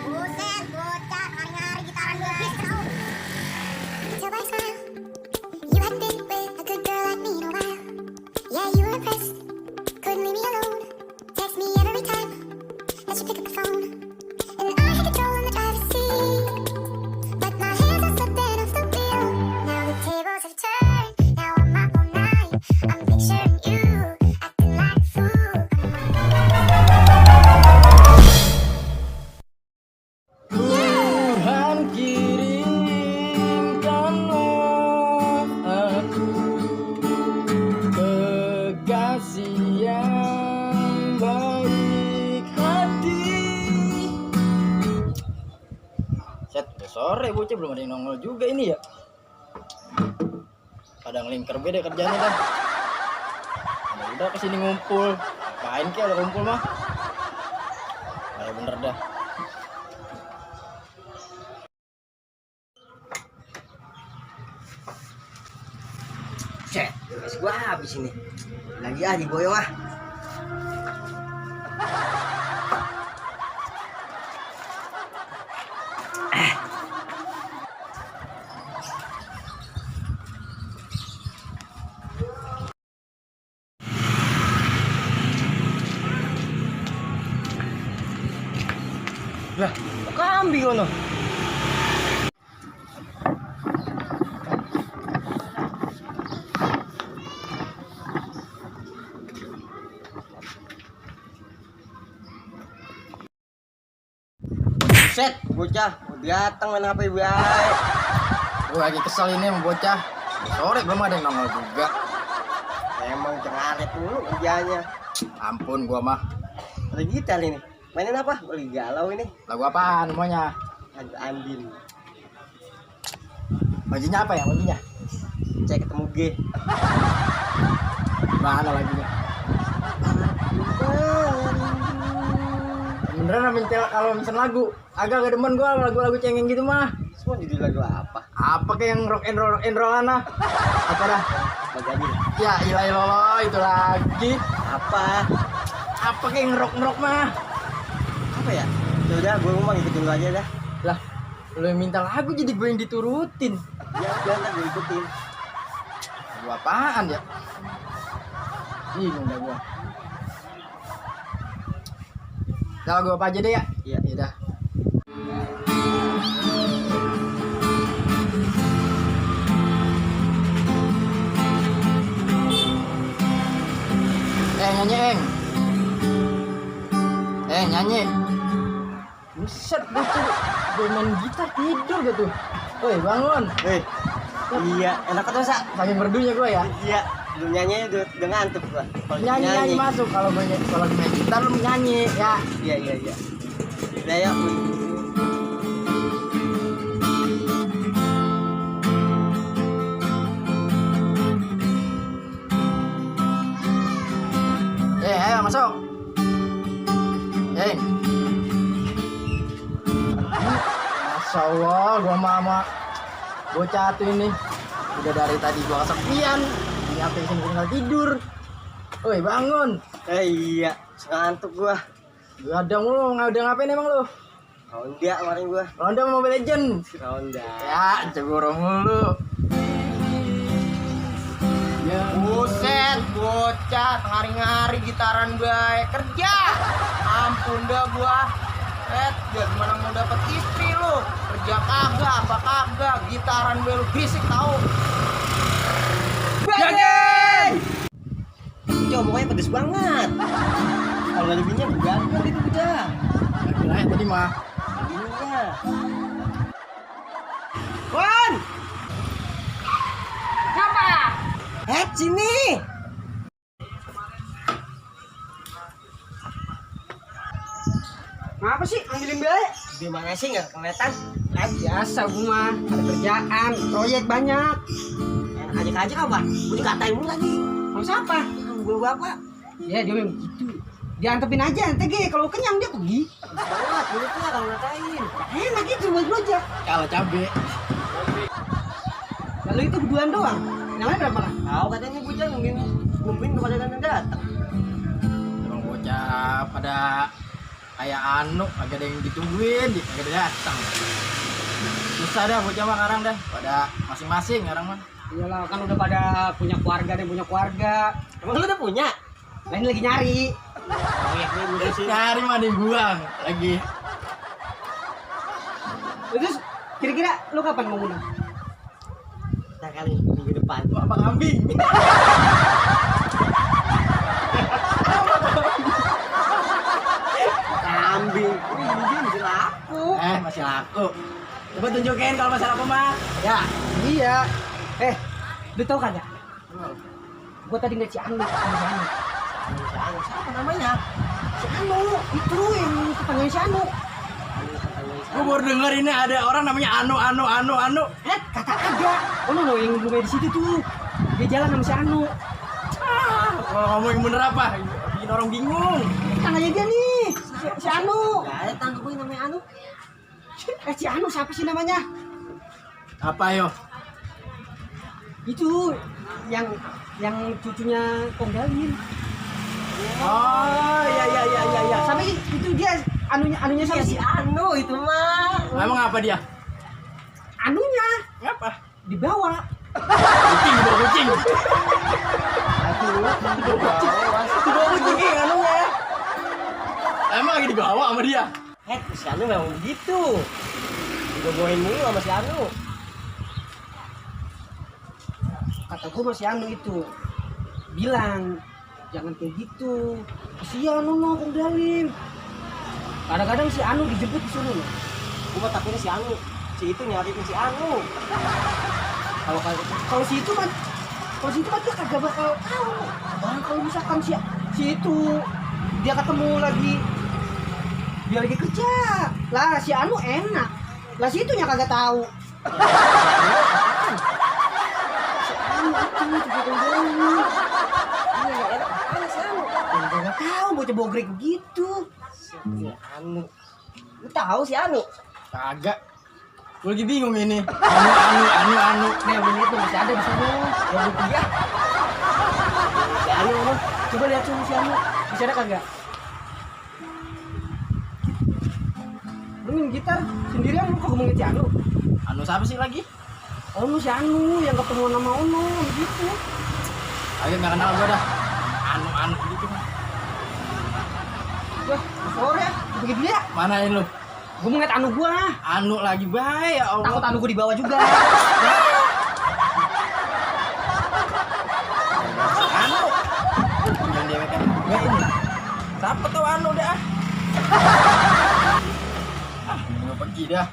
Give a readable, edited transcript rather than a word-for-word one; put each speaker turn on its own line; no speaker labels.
Buset, bocah hari-hari gitaran gue habis tau. Coba smile. You had been with a good girl like me in a while. Yeah, you were impressed. Couldn't leave me alone. Text me every time that you pick up the phone. And I had control in the driver's seat. But my hands are slipping off the wheel. Now the tables have turned. Now I'm up all night. I'm picturing you acting like a fool.
Tuhan kirimkanlah aku kekasih yang baik hati. Set, udah sore bocah belum ada yang nongol juga ini ya. Kadang lingkar beda kerjanya dah. Udah kesini ngumpul, ngapain kek kalau ngumpul mah? Kayak bener dah.
Cek, gas gua habis ini. Lagi di boyo ah. Lah, kok kambing ono? Set, bocah, udah datang main HP baik.
Gue lagi kesel ini sama bocah. Sore belum ada yang nongol juga.
Emang cengaret dulu kerjanya.
Ampun gua mah.
Ada gitar ini. Mainin apa? Lagi galau ini.
Lagu apaan semuanya?
Lagu Andin.
Bajunya apa ya bajunya?
Cek ketemu G.
Mana lagunya? Beneran kalau misalnya lagu agak demen gua lagu-lagu cengeng gitu mah.
Semua judul lagu apa?
Apa kayak yang rock and roll ana? Apa dah?
Bagaimana?
Ya ilahi lolo itu lagi.
Apa?
Apa kayak yang rock mah?
Apa ya? Ya udah, gue mau ngikutin lu aja dah.
Lah, lu yang minta lagu jadi gue yang diturutin.
Ya udah, ntar gue ikutin.
Lagu apaan ya? Bingung dah gua. Udah lagu apa aja deh ya?
Iya.
Udah. Nyanyi, Eng. Nyanyi. Buset, gue main gitar tidur gitu. Woi, bangun.
Iya, enak tuh, Sa.
Saking merdunya gue ya.
Iya, lu nyanyi udah ngantuk gua. Kalau
Nyanyi masuk. Kalau main gitar lu nyanyi ya.
Iya. Udah ya.
Ayo masuk. Masya Allah, gua mama bocah tuh ini. Udah dari tadi gua kesepian. Ini apa yang tinggal tidur. Woi, bangun.
Iya, ngantuk gua.
Gadang lu, udah ngapain emang lu?
Ronda kemarin gua.
Ronda Mobile Legend.
Ronda.
Ya, cegoro mulu. Ya, buset, bocah hari-hari gitaran baik kerja. Ampun dah gua. Ya gimana mau dapet istri lu? Kerja kagak, apa kagak, gitaran gue lu berisik tau. Bagen!
Coba pokoknya pedes banget. Kalau ada minyak gagal itu udah.
Nah, tadi mah.
Ininya. Wan!
Apa?
Sini.
Apa sih ambilin balik?
Gimana sih nggak kelihatan?
Biasa gue mah ada kerjaan, proyek banyak.
Ajak-ajak apa? Gue dikatain mulu tadi.
Mau siapa?
Gue bapak.
Ya dia memang gitu. Diantepin aja nanti kalau kenyang dia pergi.
Banget, dulu tuh kalau ngatain.
Enak gitu buat aja.
Kalau cabe.
Lalu itu berduaan doang. Namanya berapa lah?
Tahu katanya bocah nungguin kepada datang.
Emang bocah pada Kayak Anu, agak ada yang ditungguin, agak ada datang. Susah dah bocah mah sekarang dah. Pada masing-masing sekarang mah.
Iyalah kan udah pada punya keluarga deh, punya keluarga.
Emang lu udah punya?
Lain lagi nyari.
Oh iya, gue udah sih.
Nyari mah dibuang lagi.
Terus kira-kira lu kapan mau ngundang?
Kita kali minggu depan.
Apa kambing?
Kambing. Ini masih laku.
Masih laku. Coba tunjukin kalau masalah apa mah.
Ya, iya. Lu tau kagak? Gua tadi ngeliat si Anu sama si Anu.
Siapa namanya?
Si Anu, itu yang kepanggil si Anu.
Gue baru denger ini ada orang namanya Anu.
Kata ada. Oh no, yang rumah di situ tuh. Dia jalan sama si Anu.
Kalau ngomong yang bener apa? Bikin orang bingung.
Tangannya dia nih, si Anu.
Gak ada tangga gue namanya Anu.
Si Anu siapa sih namanya?
Apa yo?
Itu yang cucunya Kong Dalin.
Oh iya.
Sama itu dia anunya sama
Si Anu itu mah.
Emang apa dia?
anunya
Ngapa?
dibawa.
Kucing, dibawa kucing.
Dibawa kucing anunya.
Emang lagi dibawa sama dia?
Si Anu memang begitu. Dibawain mulu sama si Anu.
Kata gue masih Anu itu bilang jangan kayak gitu, kasihan no Kong Dalin. Kadang-kadang si Anu dijemput disuruh loh.
Gue takutnya si Anu. Si itu nyariin si Anu.
Kalau si itu mah dia kagak bakal tahu. Kalau misalkan si itu dia ketemu lagi, dia lagi kerja lah, si Anu enak lah, si itunya kagak tahu. Gak tahu bocah bogrek begitu.
Si Anu. Lu tahu si Anu?
Kagak. Gue lagi bingung ini. Anu.
Nih, ini tuh masih ada di sana.
Yang dia. Si Anu lu.
Coba lihat tuh si Anu. Masih ada kagak? Lu main gitar sendirian, lu kok ngomongin si Anu?
Anu siapa sih lagi?
Oh, lu si Anu yang ketemu sama Ono gitu.
Ayo nggak kenal gue dah. Anu gitu.
Wah, sore ya, begitu ya.
Manain lu?
Gue mau ngeliat Anu gua.
Anu lagi baik ya Allah.
Takut Anu gua dibawa juga.
Anu. Jangan dia kan. Gue ini. Siapa tuh Anu dah? Gue pergi dah.